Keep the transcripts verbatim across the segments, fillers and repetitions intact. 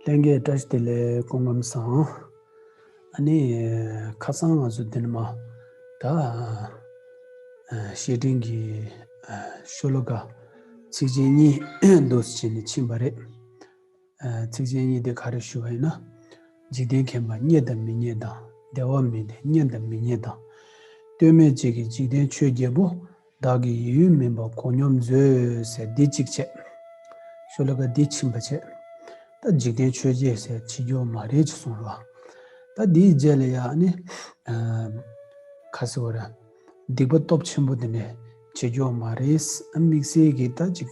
ལྷན་རྒྱས་བཀྲ་ཤིས་བདེ་ལེགས། སྐུ་ཁམས་བཟང་། ཨ་ནི་ཁ་སང་ང་ཚོ་འདི་ནས་མར་ད་ཨ་བཤེས་སྤྲིང་གི་ཨ་ཤོ་ལོ་ཀ་ཚིགས་བཅད་གཉིས་འདུག་སེ་བྱས་ནས་ཕྱིན་པ་རེད། ཨ་ཚིགས་བཅད་གཉིས་དེ་ག་རེ་ཞུ་བ་ཡིན་ན། འཇིག་རྟེན་མཁྱེན་པ་རྙེད་དང་མི་རྙེད་དང་། བདེ་བ་མིན་ཏེ་རྙེད་དང་མི་རྙེད་དང་། ལྟོས་མེད་གཅིག་གིས་འཇིག་རྟེན་ཆོས་བརྒྱད་པོ། བདག་གི་ཡིད་ཡུལ་མིན་པ་གོ་སྙོམས་མཛོད། ཟེར་འདི་གཅིག་བྱས། ཤོ་ལོ་ཀ་འདི་ཕྱིན་པ་བྱས། ད་འཇིག་རྟེན་ཆོས་བརྒྱད་ཟེར་བྱེད་རྒྱུ་མ་རེད་ཅེས་གསུངས་རོགས། ད་འདིའི་རྗེས་ལ་ཡང་ནི། ཨ་ག་ཟེར་བ་རེད། སྡིག་པ་སྟོབས་ཆེན་པོ་དེ་འདྲ་བྱེད་རྒྱུ་མ་རེད། ཨ་དམིགས་བསལ་གྱི་ད་ཅིག་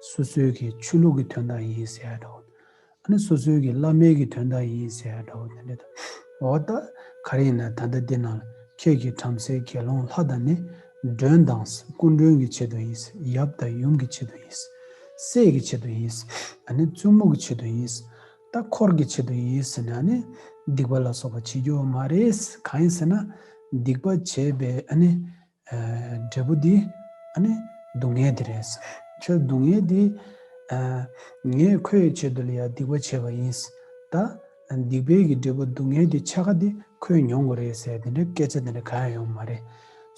སོ་སོའི་གི་ཆོས་ལུགས་ཀྱི་དོན་དག་ཡིན་ཟེར་ཡ་འདྲ་བོ། ཨ་ནི་སོ་སོའི་གི་བླ་མའི་གི་དོན་དག་ཡིན་ཟེར་ཡ་འདྲ་བོ་དེ་འདྲ་དང་། འོ་ད་ག་རེ་ཡིན་ན་ད་ལྟ་འདི་ནང་ལ་ཁྱེད་ཀྱི་བྲམ་ཟེའི་དགེ་སློང་ལྷ་དང་ནི། མགྲོན་དང་སྐུ་མགྲོན་གྱི་ཆེད་དུ་ཡིན། ཡབ་དང་ཡུམ་གྱི་ཆེད་དུ་ཡིན། སྲས་ཀྱི་ཆེད་དུ་ཡིན། ཨ་ནི་བཙུན་མོ་གི་ཆེད་དུ་ཡིན། ད་འཁོར་གྱི་ཆེད་དུ་ཡིན་ཟེར་ནས་ཨ་ནི་སྡིག་པ་ལ་སོགས་པ་བྱེད་རྒྱུ་མ་རེད། གང་ཡིན་ཟེར་ན་སྡིག་པ་བྱས་པའི་ཨ་ནི། ཨ་འབྲས་བུ་འདི་ཨ་ནི་སྡུག་བསྔལ་འདི་རེད། ཁྱོད་སྡུག་བསྔལ་འདི་ཨ་ངས་ཁོའི་ཆེད་དུ་ལ་ཡ་སྡིག་པ་བྱས་པ་ཡིན། ད་སྡིག་པའི་གི་འབྲས་བུ་སྡུག་བསྔལ་འདི་ཕྱེད་ཀ་འདི་ཁོས་མྱོང་དགོས་རེད་ཟེར་དེ་འདྲའི་སྐད་ཆ་དེ་འདྲ་གང་ཡང་ཡོང་མ་རེད།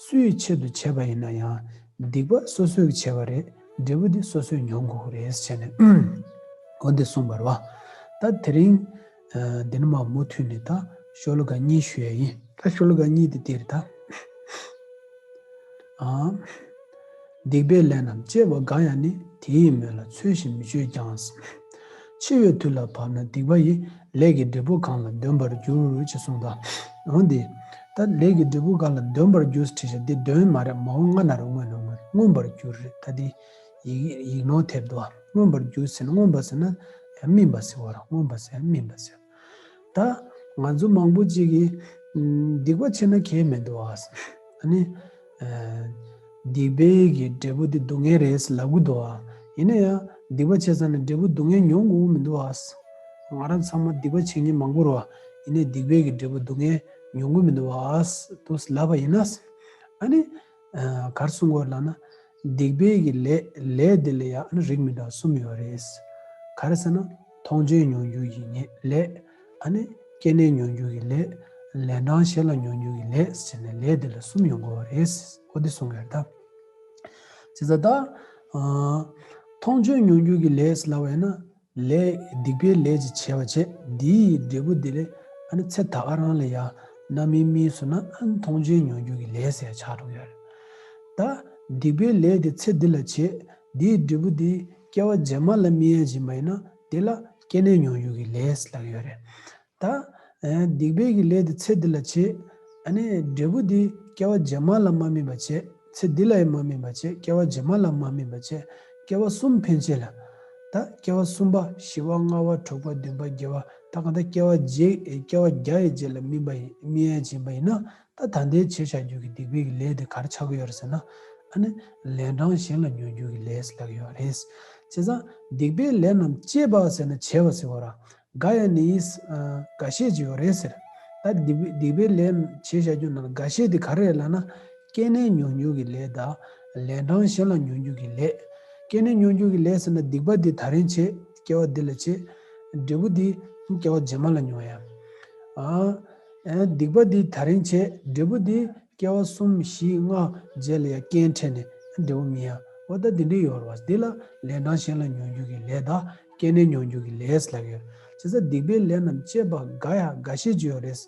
སུའི་ཆེད་དུ་བྱས་པ་ཡིན་ན་ཡང་སྡིག་པ་སོ་སོས་བྱས་པ་རེད། འབྲས་བུ་འདི་སོ་སོས་མྱོང་དགོས་རེད་ཟེར་ནས་འོ་འདི་གསུངས་པ་རེད་བ། ད་དེ་རིང་ཨ་འདི་ནས་མར་མུ་མཐུད་ནས་ད་ཤོ་ལོ་ཀ་གཉིས་ཞུ་ཡ་ཡིན། ད་ཤོ་ལོ་ཀ་གཉིས་དེ་འདི་རེད་ད། ཨ། སྡིག་པའི་ལས་རྣམས་སྤྱད་པ་འགའ་ཡང་ནི། དེ་ཡི་མོད་ལ་ཚོད་ཅིང་མི་སྤྱོད་ཀྱང་། འཆི་བའི་དུས་ལ་བབ་ན་སྡིག་པ་ཡི། ལས་ཀྱི་འབྲས་བུ་གང་ལ་འདོན་པར་འགྱུར། ཅེས་གསུངས་དང་། འོན་ཏེ། ད་ལས་ཀྱི་འབྲས་བུ་གང་ལ་འདོན་པར་འགྱུར་བྲིས་ཤག་འདི་འདོན་མ་རེད། མ་འོངས་ལྔ་ན་རེ་མངོན་ནས་མངོན་པར་འགྱུར་རེད། ད་འདི་ཡིག་ཡིག་ནོར་ཐེབས་འདུག་མངོན་པར་འགྱུར་ཟེར་ན་མངོན་པ་ཟེར་ན་སྨིན་པ་ཟེར་བ་རེད། མངོན་པ་ཟེར་ན་སྨིན་པ་ཟེར། ད་ང་ཚོ་མང་པོ་ཅིག་གིས་ཨམ་སྡིག་པ་བྱས་ན་གལ་མི་འདུག་ཨ། ཨ་ནི་ཨ་སྡིག་པའི་གི་འབྲས་བུ་འདི་སྡུག་བསྔལ་རེད་ལབ་གི་འདུག་ཨ། ཡིན་ན་ཡང་སྡིག་པ་བྱས་ཙང་ནས་འབྲས་བུ་སྡུག་བསྔལ་མྱོང་དགོས་མི་འདུག་ཨ། ང་རང་ཚང་མ་སྡིག་པ་བྱེད་མཁན་མང་པོ་རེད་བ། ཡིན་ནའི་སྡིག་པའི་གི་འབྲས་བུ་སྡུག་བསྔལ་མྱོང་གི་མི་འདུག་ཨ། འདུག་ལབ་པ་ཡིན་ན། ཨ་ནི་ཨ་ག་རེ་གསུང་གི་ཡོད་ལབ་ན། སྡིག་པའི་གི་ལས་ལས་དེ་ལ་ཡང་ཨ་ནི་རིགས་མི་འདྲ་བ་གསུམ་ཡོད་རེད། ག་རེ་ཟེར་ན། མཐོང་ཆོས་མྱོང་འགྱུར་གྱི་ཉེ་ལས། ཨ་ནི་སྐྱེ་གནས་མྱོང་འགྱུར་གྱི་ལས། ལན་གྲངས་གཞན་ལ་མྱོང་འགྱུར་གྱི་ལས་ཟེར་ནས་ལས་དེ་ལ་གསུམ་ཡོང་གི་ཡོད་རེད། འོ་དེ་གསུང་གི་ཡོད་ད། བྱས་ཙང་ད། ཨ་མཐོང་ཆོས་མྱོང་འགྱུར་གྱི་ལས་ལབ་པ་ཡིན་ན། ལས་སྡིག་པའི་ལས་ཅིག་བྱས་པ་བྱས་འདིའི་འབྲས་བུ་འདི་ལས་ཨ་ནི་ཚེ་ད་ག་རང་ལ་ཡང་རྣམ་སྨིན་སྨིན་སོང་ན་ཨ་ནི་མཐོང་ཆོས་མྱོང་འགྱུར་གྱི་ལས་ཟེར་ཆགས་འགྲོ་གི་ཡོད་རེད། ད་སྡིག་པའི་ལས་དེ་ཚེ་འདི་ལ་བྱས་འདིའི་འབྲས་བུ་འདི་སྐྱེ་བ་རྗེས་མ་ལ་སྨིན་ཡ་ཡིན་པ་ཡིན་ན་དེ་ལ་སྐྱེ་གནས་མྱོང་འགྱུར་གྱི་ལས་ལབ་ཀྱི་ཡོད་རེད། ད། ཨེ་སྡིག་པའི་གི་ལས་དེ་ཚེ་འདི་ལ་བྱེད། ཨ་ནི་འབྲས་བུ་དེ་སྐྱེ་བ་རྗེས་མ་ལ་མ་སྨིན་པ་བྱེད། ཚེ་འདི་ལ་ཡང་མ་སྨིན་པ་བྱེད། སྐྱེ་བ་རྗེས་མ་ལ་མ་སྨིན་པ་བྱེད། སྐྱེ་བ་གསུམ་ཕན་ཆད་ལ། ད་སྐྱེ་བ་གསུམ་པ་བཞི་པ་ལྔ་པ་དྲུག་པ་བདུན་པ་བརྒྱད་པ་ད་གང་ལྟར་སྐྱེ་བ་རྗེས་སྐྱེ་བ་བརྒྱ་ཡི་རྗེས་ལ་སྨིན་པ་ཡིན་སྨིན་ཡ་ཡིན་པ་ཡིན་ན་ད་ད་ལྟའི་བྱས་བཞག་རྒྱུ་གི་སྡིག་པའི་གི་ལས་དེ་ག་རེ་ཆགས་ཀྱི་ཡོད་རེད་ཟེར་ན། ཨ་ནི་ལན་གྲངས་གཞན་ལ་མྱོང་འགྱུར་གི་ལས་ལབ་ཀྱི་ཡོད་རེད། བྱས་ཙང་སྡིག་པའི་ལས་རྣམས་སྤྱད་པ་ཟེར་ན་བྱས་པ་ཟེར་བ་ར། འགའ་ཡང་ནི་ཡིས། ཨ་འགའ་ཤས་ཅིག་ཡོད་རེད་ཟེར། ད་སྡིག་པའི་སྡིག་པའི་ལས་བྱས་བཞག་རྒྱུ་ནང་ལ་འགའ་ཤས་དེ་ག་རེ་རེད་ལབ་ན། སྐྱེ་གནས་མྱོང་འགྱུར་གྱི་ལས་དང་། ལན་གྲངས་གཞན་ལ་མྱོང་འགྱུར་གྱི་ལས། སྐྱེ་གནས་མྱོང་འགྱུར་གྱི་ལས་ཟེར་ན་སྡིག་པ་འདི་ད་རིང་བྱས་སྐྱེ་བ་འདི་ལ་བྱས། འབྲས་བུ་འདི་སྐྱེ་བ་རྗེས་མ་ལ་མྱོང་ཡ། ཨ་ཨ་སྡིག་པ་འདི་ད་རིང་བྱས་འབྲས་བུ་འདི། སྐྱེ་བ་གསུམ་བཞི་ལྔ་རྗེས་ལ་ཡང་རྐྱེན་འཕྲད་ནས་འབྲས་བུ་སྨིན་ཡ། འོ་ད་འདི་འདྲའི་ཡོད་རེད་བ། འདི་ལ་ལན་གྲངས་གཞན་ལ་མྱོང་འགྱུར་གྱི་ལས་དང་སྐྱེ་གནས་མྱོང་འགྱུར་གྱི་ལས་ལབ་ཡོད། བྱས་ཙང་སྡིག་པའི་ལས་རྣམས་སྤྱད་པ་འགའ་ཡང་འགའ་ཤས་ཅིག་ཡོད་རེད།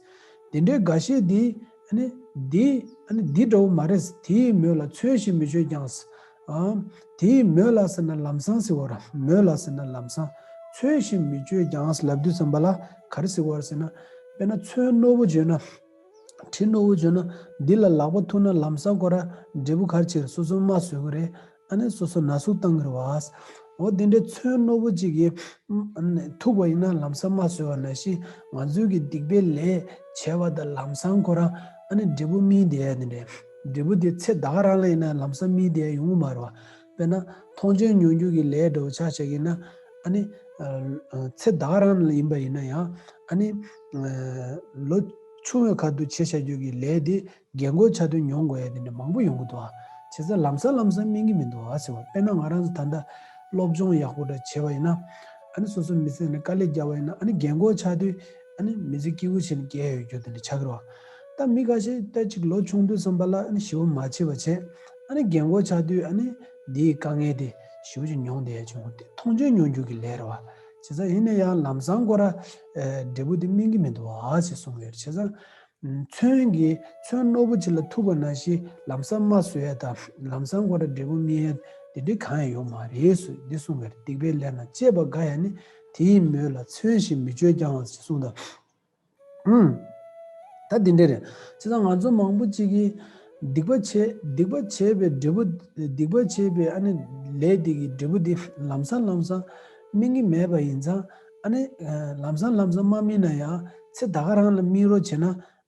འདི་འདྲའི་འགའ་ཤས་འདི་ཨ་ནི་འདི་ཨ་ནི་འདི་འདྲ་བོ་མ་རེད། དེ་ཡི་མོད་ལ་ཚོད་ཅིང་མི་སྤྱོད་ཀྱང་། ཨ་དེ་ཡི་མོད་ལ་ཟེར་ན་ལམ་སང་ཟེར་བ་རེད། མོད་ལ་ཟེར་ན་ལམ་སང་། ཚོད་ཅིང་མི་སྤྱོད་ཀྱང་ལབ་དུས་ཙམ་པ་ལ་ག་རེ་ཟེར་བ་རེད་ཟེར་ན། དཔེར་ན་ཚོད་རྣོ་བོ་བརྗོད་ན། དྲི་རྣོ་བོ་བརྗོད་ན་འདི་ལ་ལག་པ་ཐུག་ན་ལམ་སང་ཁོ་ར་འབྲས་བུ་ག་རེ་བྱེད་རེད། སོ་སོ་རྨ་བཟོ་གི་རེད། ཨ་ནི་སོ་སོ་ན་ཟུག་བཏང་གི་རེད་བ། འོ་དེ་འདྲའི་ཚོད་རྣོ་བོ་ཅིག་གིས་ཨ་ནི་ཐུག་པ་ཡིན་ན་ལམ་སང་རྨ་བཟོས་པ་ནང་བཞིན་ང་ཚོའི་གི་སྡིག་པའི་ལས་བྱས་པ་དང་ལམ་སང་ཁོ་རང་ཨ་ནི་འབྲས་བུ་སྨིན་བསྡད་ཡ་དེ་འདྲས། འབྲས་བུ་དེ་ཚེ་ད་ག་རང་ལ་ཡིན་ན་ལམ་སང་སྨིན་བསྡད་ཡ་ཡོང་གི་མ་རེད་བ། དཔེར་ན་མཐོང་ཆོས་མྱོང་འགྱུར་གྱི་ལས་འདྲ་བོ་ཆ་བཞག་ཡིན་ན་ཨ་ནི་ཨ་ཚེ་ད་ག་རང་ལ་ཡིན་པ་ཡིན་ན་ཡང་ཨ་ནི་ཨ་ལོ་ཆུང་བའི་ཁ་ཐུག་བྱས་བཞག་རྒྱུ་གི་ལས་དེ་རྒན་གོག་ཆགས་དུས་མྱོང་དགོས་ཡ་དེ་འདྲ་མང་པོ་ཡོང་གི་འདུག་ཨ། བྱས་ཙང་ལམ་སང་ལམ་སང་སྨིན་གྱི་མི་འདུག་ཨ་ཟེར་བ། དཔེར་ན་ང་རང་ཚོ་ད་ལྟ་སློབ་སྦྱོང་ཡག་པོ་འདྲ་བྱས་པ་ཡིན་ན། ཨ་ནི་སོ་སོ་མི་ཚེ་ནས་དཀའ་ལས་བརྒྱབ་པ་ཡིན་ན་ཨ་ནི་རྒན་གོག་ཆགས་དུས་ཨ་ནི་མི་ཚེ་སྐྱིད་པོ་བྱས་ནས་སྐྱེལ་ཡ་ཡོད་རྒྱུ་དེ་འདྲ་ཆགས་ཀྱི་རེད་བ། ད་མི་ཁ་ཤས་ད་ཅིག་ལོ་ཆུང་དུས་ཙམ་པ་ལ་ཨ་ནི་ཞེ་པོ་མ་བྱས་པ་བྱས་ཨ་ནི་རྒན་གོག་ཆགས་དུས་ཨ་ནི་འདིའི་དཀའ་ངལ་དེ་ཞེ་པོ་ཅིག་མྱོང་བསྡད་ཡ་བྱུང་བ་དེ་མཐོང་ཆོས་མྱོང་རྒྱུ་གི་ལས་རེད་བ། བྱས་ཙང་ཡིན་ན་ཡང་ལམ་སང་ཁོ་ར་ཨ་འབྲས་བུ་དེ་སྨིན་གྱི་མི་འདུག་བ་ཞེས་གསུང་གི་ཡོད་རེད། བྱས་ཙང་། མཚོན་གྱི་མཚོན་རྣོ་པོ་ཅིག་ལ་ཐུག་པ་ནང་བཞིན་ལམ་སང་རྨ་བཟོ་ཡ་དང་ལམ་སང་ཁོ་ར་འབྲས་བུ་སྨིན་ཡ་དེ་འདྲའི་གང་ཡང་ཡོད་མ་རེད་ཟེར་འདི་གསུང་གི་རེད། སྡིག་པའི་ལས་རྣམས་སྤྱད་པ་དགའ་ཡང་ནི། དེ་ཡི་མོད་ལ་མཚོན་ཞིང་མི་སྤྱོད་ཀྱང་ཟེར་གསུངས་དང་། ཨུམ། ད་འདི་འདྲ་རེད། བྱས་ཙང་ང་ཚོ་མང་པོ་ཅིག་གིས་སྡིག་པ་བྱས་སྡིག་པ་བྱས་པའི་འབྲས་བུ་སྡིག་པ་བྱས་པའི་ཨ་ནི་ལས་དེ་གི་འབྲས་བུ་དེ་ལམ་སང་ལམ་སང་སྨིན་གྱི་མེད་པ་ཡིན་ཙང་ཨ་ནི་ལམ་སང་ལམ་སང་མ་སྨིན་ན་ཡང་ཚེ་ད་ག་རང་ལ་སྨིན་རོགས་བྱས་ན།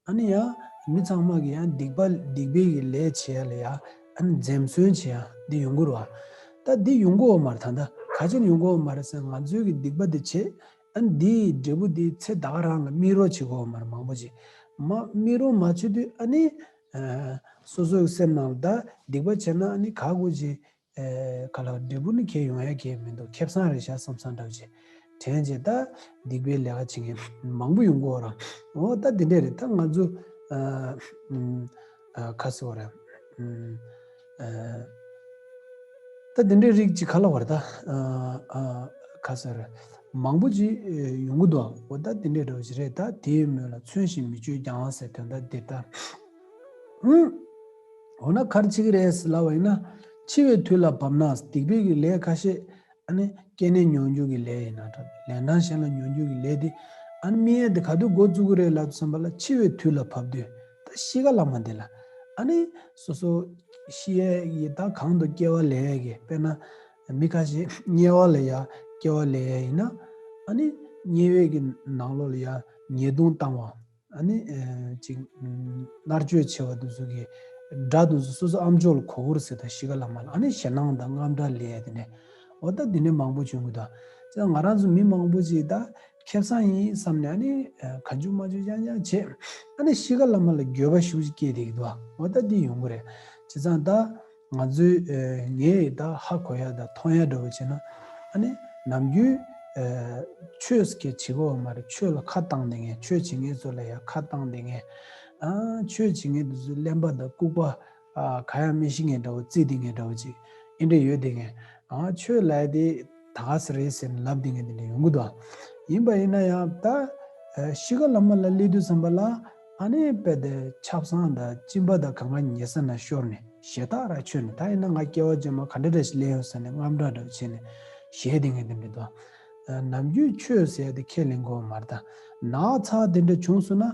ཨ་ནི་ཡང་མི་ཚང་མ་གིས་ཡང་སྡིག་པ་སྡིག་པའི་གི་ལས་བྱེད་ཡ་ལ་ཡང་ཨ་ནི་འཛེམ་ཟོན་བྱེད་ཡ་འདི་ཡོང་གི་རེད་བ། ད་འདི་ཡོང་གི་ཡོད་མ་རེད། ད་ད་ག་ཅིར་ཡོང་གི་ཡོད་མ་རེད་ཟེར་ང་ཚོའི་གི་སྡིག་པ་འདི་བྱེད་ཨ་ནི་འདིའི་འབྲས་བུ་འདི་ཚེ་ད་ག་རང་ལ་སྨིན་རོགས་བྱེད་དགོས་ཡོད་མ་རེད། མང་པོ་ཅིག་མ་སྨིན་རོགས་མ་བྱེད་དུས་ཨ་ནི་སོ་སོའི་སེམས་ནང་ལ་ད་སྡིག་པ་བྱས་ན་ཨ་ནི་ག་དགོས་ཅིག་ཨེ་ག་ལ་འབྲས་བུ་ནི་ཁྱེད་ཡོང་ཡ་གི་མི་འདུག་ཁེ་བཟང་རེད་ཤག་བསམ་བསམ་འདྲ་བོ་ཅིག་དྲན་རྗེས་ད་སྡིག་པའི་ལས་ཀ་བྱེད་མཁན་མང་པོ་ཡོང་གི་ཡོད་ར། འོ་ད་འདི་འདྲས་རེད། ད་ང་ཚོ་ཨ་ཨ་ཁ་སོ་ར་ཨ་ད་འདི་འདྲས་རིགས་ཅིག་ག་ལ་བར་ད་ཨ་ཨ་ཁ་སོ་ར་མང་པོ་ཅིག་ཡོང་གི་འདུག་འོ་ད་འདི་འདྲས་འདྲ་བོ་ཅིག་རེད། ད་དེའི་མོད་ལ་མཚོན་ཞིང་མི་སྤྱོད་ཀྱང་ཟེར་དོན་དག་འདི་ད། འོ་ན་ག་རེ་བྱེད་ཀྱི་རེད་ཟེར་ལབ་པ་ཡིན་ན། འཆི་བའི་དུས་ལ་བབ་ན་སྡིག་པའི་གི་ལས་ཁ་ཤས་ཨ་ནི་སྐྱེ་གནས་མྱོང་འགྱུར་གྱི་ལས་ཡིན་ན་འདྲ། ལན་གྲངས་གཞན་ལ་མྱོང་འགྱུར་གྱི་ལས་དེ་ཨ་ནི་སྨིན་ཡས་དེ་ག་དུས་འགོ་བཙུགས་ཀྱི་རེད་ལབ་དུས་ཙམ་པ་ལ་འཆི་བའི་དུས་ལ་བབ་དུས་ད་ཤི་ཁ་ལ་མ་དེ་ལ་ཨ་ནི་སོ་སོ་ཤི་ཡས་ཀྱི་ད་གང་དུ་སྐྱེ་བ་ལེན་ཡས་ཀྱི་དཔེར་ན་མི་ཁ་ཤས་དམྱལ་བ་ལ་ཡ་སྐྱེ་བ་ལེན་ཡས་ཡིན་ན་ཨ་ནི་དམྱལ་བའི་གི་ནང་ལོགས་ལ་ཡ་ཉེས་རྡུང་བཏང་བ། ཨ་ནི་ཨེ་ཅིག་མནར་གཅོད་བྱེད་པ་དེ་ཚོ་གི་དགྲ་དེ་ཚོ་སོ་སོ་ཨ་མཆོག་ལ་གོ་གི་རེད་ཟེར། ད་ཤི་ཁ་ལ་མ་ལ་ཨ་ནི་ཞེད་སྣང་དང་དངངས་སྐྲག་ལས་དེ་ནས་འོ་ད་དེ་ནས་མང་པོ་བྱུང་གི་འདུག་ཙང་ང་རང་ཚོ་མི་མང་པོ་ཅིག་ད་ཁེ་བཟང་ཡིན་བསམ་ནས་ཨ་ནི་ཨེ་གང་བྱུང་མང་བྱུང་ཡང་ཡང་བྱེད་ཨ་ནི་ཤི་ཁ་ལ་མ་ལ་འགྱོད་པ་ཞེ་པོ་ཅིག་སྐྱེས་བསྡད་ཀྱི་འདུག་འོ་ད་འདི་ཡོང་གི་རེད། བྱས་ཙང་ད། ང་ཚོས་ཨེ་ངས་ད་ཧ་གོ་ཡ་ད་མཐོང་ཡ་འདྲ་བོ་བྱས་ན་ཨ་ནི་ནམ་རྒྱུན་ཨེ་ཆོས་སྐད་བྱེད་དགོས་པ་མ་རེད། ཆོས་ལ་ཁ་བཏང་བསྡད་མཁན་ཆོས་བྱེད་མཁན་ཚོ་ལ་ཡ་ཁ་བཏང་བསྡད་མཁན་ཨ་ཆོས་བྱེད་མཁན་དེ་ཚོས་གླེན་པ་དང་ལྐུགས་པ་ཨ་ག་ཡང་མི་ཤེས་མཁན་འདྲ་བོ་རྩིས་བསྡད་མཁན་འདྲ་བོ་ཅིག་ཨེ་འདྲ་ཡོད་བསྡད་མཁན་ཨ་ཆོས་ལབ་ཡ་དེ་ད་ག་ས་རེད་ཟེར་ནས་ལབ་བསྡད་མཁན་དེ་འདྲ་ཡོང་གི་འདུག་ཡིན་པ་ཡིན་ན་ཡང་ད་ཨེ་ཤི་ཁ་ལ་མ་ལ་སླེབས་དུས་ཙམ་པ་ལ། ཨ་ནི་དཔེ་དེ་ཆབ་གསང་དང་གཅིན་པ་དང་གང་ག་ཉལ་ས་ན་ཤོར་ནས་ཞེ་ཐག་ར་ཆོད་ནས་ད་ཡིན་ན་ང་སྐྱེ་བ་རྗེས་མ་ག་འདྲ་འདྲ་ཞིག་སླེབས་ཡོང་ཟེར་ནས་དངངས་སྐྲག་འདྲ་བྱས་ནས་ཞེད་དེ་ངས་དེ་འདྲ་འདུག་ནམ་རྒྱུན་ཆོས་ཟེར་ཡ་དེ་ཁས་ལེན་དགོས་མ་རེད། ད་ན་ཚ་དེ་འདྲ་བྱུང་སོང་ན་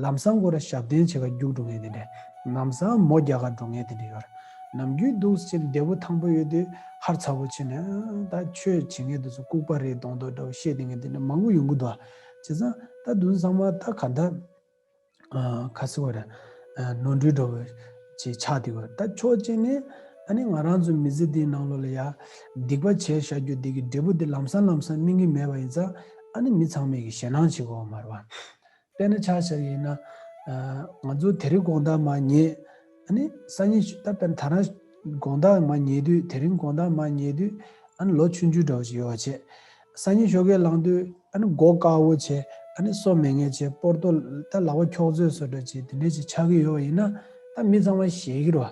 ལམ་སང་ཁོ་ར་ཞབས་བརྟན་བྱེད་ག་རྒྱུགས་འགྲོ་མཁན་དེ་འདྲ་ལམ་སང་མོ་རྒྱག་ག་འགྲོ་མཁན་དེ་འདྲ་ཡོད་རེད། ནམ་རྒྱུན་འདུག་སེ་བདེ་པོ་ཐང་པོ་ཡོད་དུས་ཧར་ཚ་པོ་བྱས་ནས་ད་ཆོས་བྱེད་མཁན་དེ་ཚོ་ལྐུགས་པ་རེད་མདོག་མདོག་འདྲ་བོ་བཤད་དེ་ངས་དེ་འདྲ་མང་པོ་ཡོང་གི་འདུག་བྱས་ཙང་ད་དུང་ཚང་མ་ད་ག་འདྲ། ཁ་སི་བ་ར་ནོར་འཁྲུལ་འདྲ་བོ་ཅིག་ཆགས་བསྡད་ཡོད། ད་ཕྱོགས་གཅིག་ནས་ཨ་ནི་ང་རང་ཚོ་མི་ཚེ་འདིའི་ནང་ལོགས་ལ་ཡ་སྡིག་པ་བྱས་བཞག་རྒྱུ་འདི་གི་འབྲས་བུ་འདི་ལམ་སང་ལམ་སང་སྨིན་གྱི་མེད་པ་ཡིན་ཙང་ཨ་ནི་མི་ཚང་མས་ཀྱི་ཞེད་སྣང་བྱེད་དགོས་པ་མ་རེད་བ། དཔེར་ན་ཆ་བཞག་ཡིན་ན་ང་ཚོ་དེ་རིང་དགོང་དག་མར་ཉལ་ཨ་ནི་སང་ཉིན་ད་དཔེར་ན་ད་རང་དགོང་དག་མར་ཉལ་དུས་དེ་རིང་དགོང་དག་མར་ཉལ་དུས་ཨ་ནི་ལོ་ཆུང་ཆུང་འདྲ་བོ་ཞིག་ཡོད་པ་བྱས། སང་ཉིན་ཞོགས་ཀས་ལངས་དུས་ཨ་ནི་མགོ་དཀར་པོ་བྱས་ཨ་ནི་སོ་མེད་མཁན་བྱས་པོར་ཏོ་ད་ལག་པ་འཁྱོག་ཚོད་བཟོ་འདྲ་བྱས་དེ་འདྲས་ཅིག་ཆགས་ཀྱི་ཡོད་པ་ཡིན་ན་ད་མི་ཚང་མ་ཞེད་ཀྱི་རེད་བ།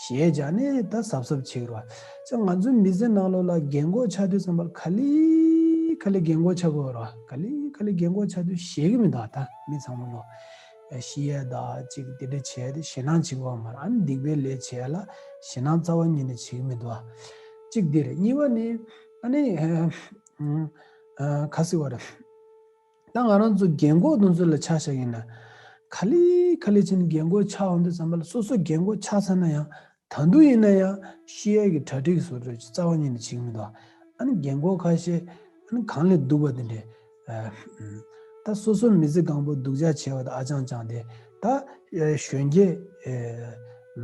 ཞེད་བྱས་ནས་ད་གཟབ་གཟབ་བྱེད་ཀྱི་རེད་བ། ཅེས་ང་ཚོའི་མི་ཚེ་ནང་ལོགས་ལ་རྒན་གོག་ཆགས་དུས་ཙམ་པར་ག་ལེ་ག་ལེ་རྒན་གོག་ཆགས་ཀྱི་ཡོད་རེད་བ། ག་ལེ་ག་ལེ་རྒན་གོག་ཆགས་དུས་ཞེད་ཀྱི་མི་འདུག་ད་མི་ཚང་མ་ལོ་ཤི་ཡས་ད་ཅིག་དེ་འདྲས་བྱས་ཏེ་ཞེད་སྣང་བྱེད་ཀྱི་ཡོད་མ་རེད། ཨ་ནི་སྡིག་པའི་ལས་བྱས་ལ་ཞེད་སྣང་རྩ་བ་ཉིད་ནས་བྱེད་ཀྱི་མི་འདུག་བ། གཅིག་འདི་རེད། གཉིས་པ་ནི་ཨ་ནི་ཨ་ཨ་ག་ཟེར་བ་རེད། ད་ང་རང་ཚོ་རྒན་གོག་དེ་ཚོ་ལ་ཆ་བཞག་ཡིན་ན་ག་ལེ་ག་ལེ་བྱས་ནས་རྒན་གོག་ཆགས་འོང་དུས་ཙམ་པ་ལ་སོ་སོ་རྒན་གོག་ཆགས་ཚར་ན་ཡང་ད་དུང་ཡིན་ན་ཡང་ཤི་ཡས་ཀྱི་གྲ་སྒྲིག་བཟོ་འདྲ་ཅིག་རྩ་བ་ཉིད་ནས་བྱེད་ཀྱི་མི་འདུག་ཨ་ནི་རྒན་གོག་ཁ་ཤས་ཨ་ནི་གང་ལས་སྡུག་པ་དེ་འདྲས། ཨ་ད་སོ་སོ་མི་ཚེ་གང་པོ་སྡུག་ཅག་བྱས་པ་དང་ཨ་ཅང་ཅང་དེ་ད་གཞོན་སྐྱེས་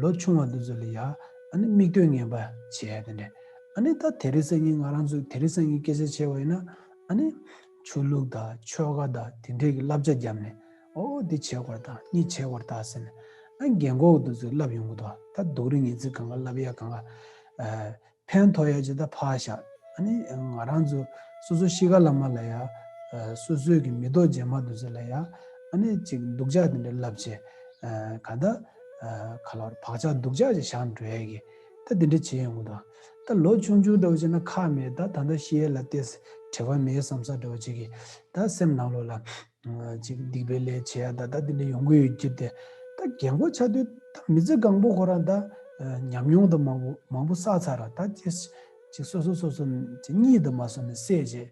ལོ་ཆུང་བ་འདི་ཚོ་ལ་ཡ་ཨ་ནི་མིག་ལྟོས་ངན་པ་བྱས་དེ་འདྲས། ཨ་ནི་ད་དེ་རིང་སང་ཉིན་ང་རང་ཚོས་དེ་རིང་སང་ཉིན་སྐད་ཆ་བྱས་པ་ཡིན་ན་ཨ་ནི་ཆོས་ལུགས་དང་ཆོལ་ཁ་དང་དེ་འདྲས་ཀྱི་བསླབ་བྱ་བརྒྱབ་ནས་ཨོ་འདི་བྱེད་དགོས་རེད་ད་གཉིད་བྱེད་དགོས་རེད་ད་ཟེར་ནས་ཨ་རྒན་གོག་འདི་ཚོས་བསླབ་ཡོང་གི་འདུག་ད་སྡུག་རུས་ངན་ཚིག་གང་ག་བསླབ་ཡ་གང་ག་ཨ། ཕན་ཐོགས་ཡ་ཅིག་ད་ཕར་བཞག་ཨ་ནི་ང་རང་ཚོ་སོ་སོ་གཤིས་ཀ་བླ་མ་ལ་ཡ། སོ་སོའི་གི་མི་ཐོག་རྗེས་མ་དུ་ཚོ་ལ་ཡ། ཨ་ནི་ཅིག་སྡུག་ཅག་དེ་འདྲ་ལབ་བྱས། ག་ད། ག་ལ་བར་བག་ཆགས་སྡུག་ཅག་ཅིག་བཞག་འགྲོ་ཡ་གི། ད་དེ་འདྲ་བྱེད་ཡོང་གི་འདུག་ད་ལོ་ཆུང་ཆུང་འདྲ་བོ་བྱས་ན་ཁག་མེད། ད་ད་ལྟ་ཤི་ཡས་ལ་ཏེ་བྲེལ་བ་མེད་བསམ་ས་འདྲ་བོ་ཅིག་གི། ད་སེམས་ནང་ལོགས་ལ། ཅིག་སྡིག་པའི་ལས་བྱེད་ཡ་ད་ད་དེ་འདྲ་ཡོང་གི་ཡོད་ཀྱི་དེ། ད་རྒན་གོག་ཆགས་དུས་ད་མི་ཚེ་གང་པོ་ཁོ་རང་ད། ཉམས་མྱོང་ད་མང་པོ་མང་པོ་བསགས་ཚར་ར། ད་ཅིག་ཅིག་སོ་སོ་སོ་སོ་ཅིག་གཉིད་ད་མ་སོང་ནས་སད་བྱས།